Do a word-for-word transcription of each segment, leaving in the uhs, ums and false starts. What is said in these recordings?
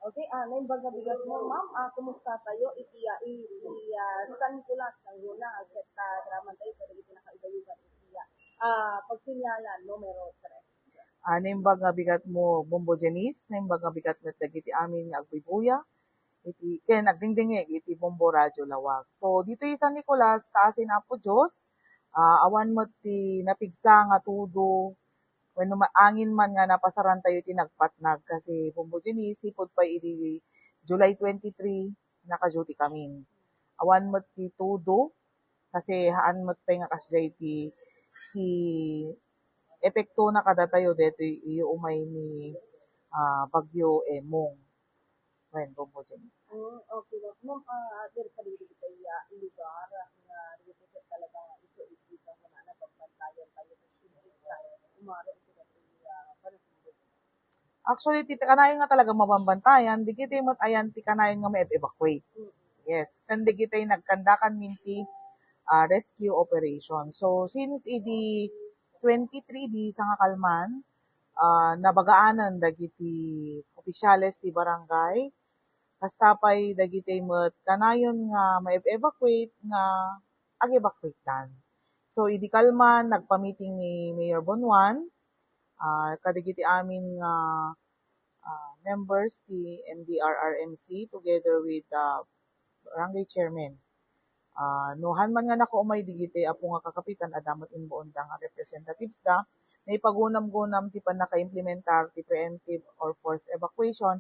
Okay, ah, naimbag nga bigatmo, ma'am. Ah, kumusta tayo? Iti, ah, iti, ah, San Nicolas, Laguna, ket, ah, agraman tayo kadagiti nakaibayugan iti, ah, pagsinyalan numero tres. Ah, naimbag nga bigatmo, Bombo Janice, naimbag nga bigat met dagiti amin nga agbuybuya iti, ken agdingdingig iti Bombo Radio Lawag. So, ditoy San Nicolas, kaasi ni Apo Dios, ah, awan met ti napigsa nga tudo wenno ma-, angin man nga napasaran tayo iti nagpatnag, kasi Bombo Janice, sipud pay idi July twenty-three, naka-duty kamin. Awan met ti tudo, kasi haan met pay nga kasdiay ti, ti epektona kadatayo detoy iyo umay ni, ah, Bagyo Emong. Wen, Bombo Janice. Mm, okay, ma'am. Ma'am, ah, diri kadagiti, ah, lugar nga dagiti talaga nga isu iti panguna na pagbantayan tayo sa siyempre sa umaro iti dagiti, ah, panagbibiag. Actually, ti kanayon nga talaga mabambantayan, dagiti met ayan ti kanayon nga ma-evacuate. Mm. Yes, ken dagiti nagkandakan min ti, ah, rescue operation. So, since idi twenty-three, di sangakalman, ah, nabagaanan dagiti opisyales ti barangay, kasta pay dagiti met kanayon nga ma-evacuate nga ag-evacuatedan. So, idi kalman, nagpamiting ni Mayor Bonuan, ah, kadagiti amin nga, ah, members ti M D R R M C together with the barangay chairman. Ah, no, han man nga nakaumay digiti apo nga kakapitan, adda met imbaonda nga representatives da, naipagunam-gunam ti pannakaimplementar ti preemptive or forced evacuation,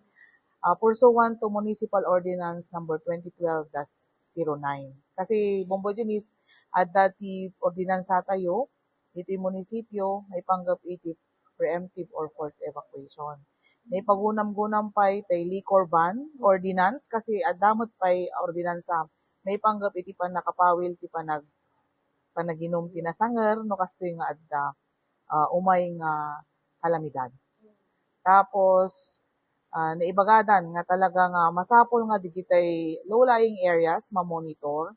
ah, pursuant to Municipal Ordinance Number twenty twelve dash zero nine. Kasi, Bombo Janice, adda ti ordinansa tayo, ditoy munisipyo, maipanggep iti preemptive or forced evacuation. Naipagunam-gunam pay tay liquor ban ordinance, kasi adda met pay ordinansa maipanggep iti pannakapawil ti panag-, panaginum ti nasanger no kastoy nga adda, ah, umay nga kalamidad. Tapos, ah, naibagadan nga talaga nga masapul nga digitay low-lying areas mamonitor.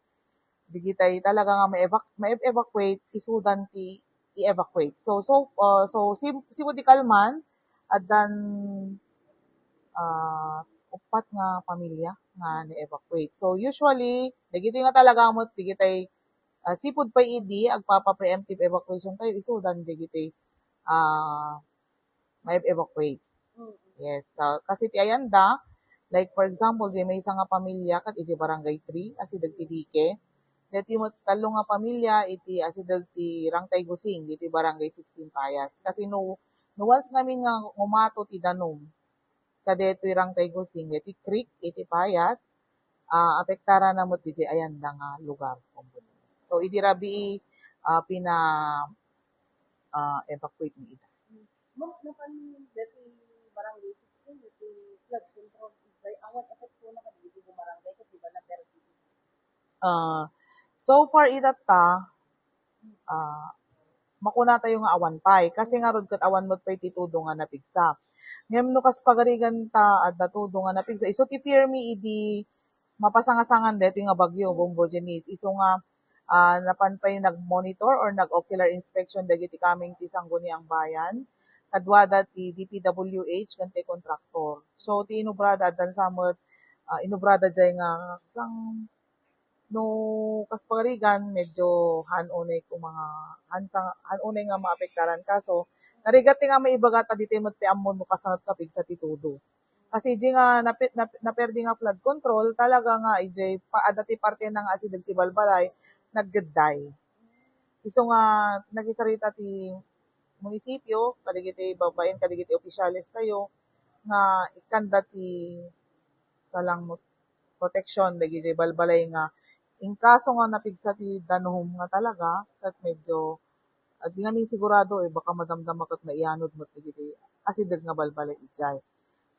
Digitay talaga nga ma-evac-, ma-evacuate, isudan ti i-evacuate. So, so, ah, so, sim-, sipud ti kalman, addan, ah, uppat nga pamilya nga na-evacuate. So, usually, dagitoy nga talaga met, digitay, ah, sipud pay idi, agpapa-preemptive evacuation tayo, isudan digitay, ah, ma-evacuate. Mm. Yes, ah, kasi ti ayanda, like, for example, di maysa nga pamilya ket idiay Barangay three, asideg ti dike. Daytoy met tallo nga pamilya iti asideg ti Rangtay Gusing, ditoy Barangay sixteen Payas. Kasi no, no once ngamin nga ngumato ti danum, kadaytoy Rangtay Gusing, daytoy creek, iti Payas, ah, apektarana met diay ayanda nga lugar, Bombo Janice. So, idi rabii, ah, pina, ah, evacuate ni ida. Ma'am, napan daytoy Barangay sixteen, daytoy flood control, idiay awan epektona kadagiti barangay, ket di ba naperdi? Ah, so far, itatta, ah, makuna tayo nga awan pay. Kasi ngarud ket awan met pay ti tudo nga napigsa. Ngem no kas pagarigan ta adda tudo nga napigsa, isu ti fear mi idi mapasangasangan daytoy nga bagyo, Bombo Janice. Isu nga, ah, napan pay nag-monitor or nag-ocular inspection dagiti kameng ti Sangguniang Bayan, kaduada ti D P W H ken ti kontraktor. So, ti inubrada, addan sa met, ah, inubrada diay nga sang no kas pagarigan, medyo haan unay ko mga, haan ta-, haan unay nga maapektaran. Kaso, narigat ti nga maibaga ta ditoy met ti ammon no kasano ti napigsa ti tudo. Kasi di nga napi-, nap-, naperdi nga flood control, talaga nga idiay pa-, adda ti partena nga asideg ti balbalay, naggedday. Isu nga nagisarita ti munisipyo, kadagiti babaen, kadagiti opisyales tayo, nga ikkanda ti salang mo-, proteksyon dagiti balbalay nga in kaso nga napigsa ti danum nga talaga, ket medyo, ah, di ngamin sigurado, eh, baka madamdama ket maianod met dagiti asideg nga balbalay idiay.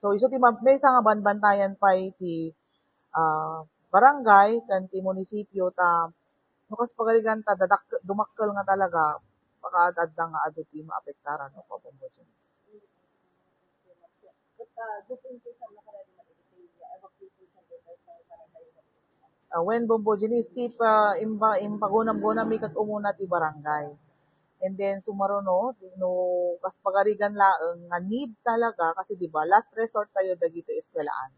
So, isu ti ma-, maysa nga banbantayan pay ti, ah, barangay ken ti munisipyo ta no kas pagarigan ta dadak-, dumakkel nga talaga, makaad-adda nga adu ti maapektaran, no, Bombo Janice. But, uh, just in case, ano ka ready mag-, evacuation center, right? Ah, wen, Bombo Janice, ti pa-, imba-, impagunam-gunam mi ket umuna ti barangay. And then, sumaruno, no, kas pagarigan laeng nga need talaga, kasi di ba, last resort tayo dagiti eskwelahan.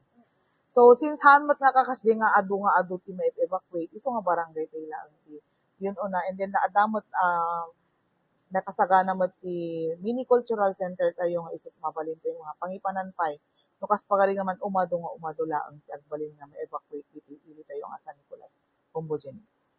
So, since haan met nga kakasdi nga adu nga adu ti ma-evacuate, isu nga barangay tayo laeng ti, yun una. And then, naada met, ah, nakasagana met ti mini cultural center tayo nga isu mabalin tayo nga pangipanan pay. No, kas pagarigan man, umadu nga umadu laeng ti agbalin nga ma-evacuate ditoy ili tayo nga San Nicolas, Bombogenes.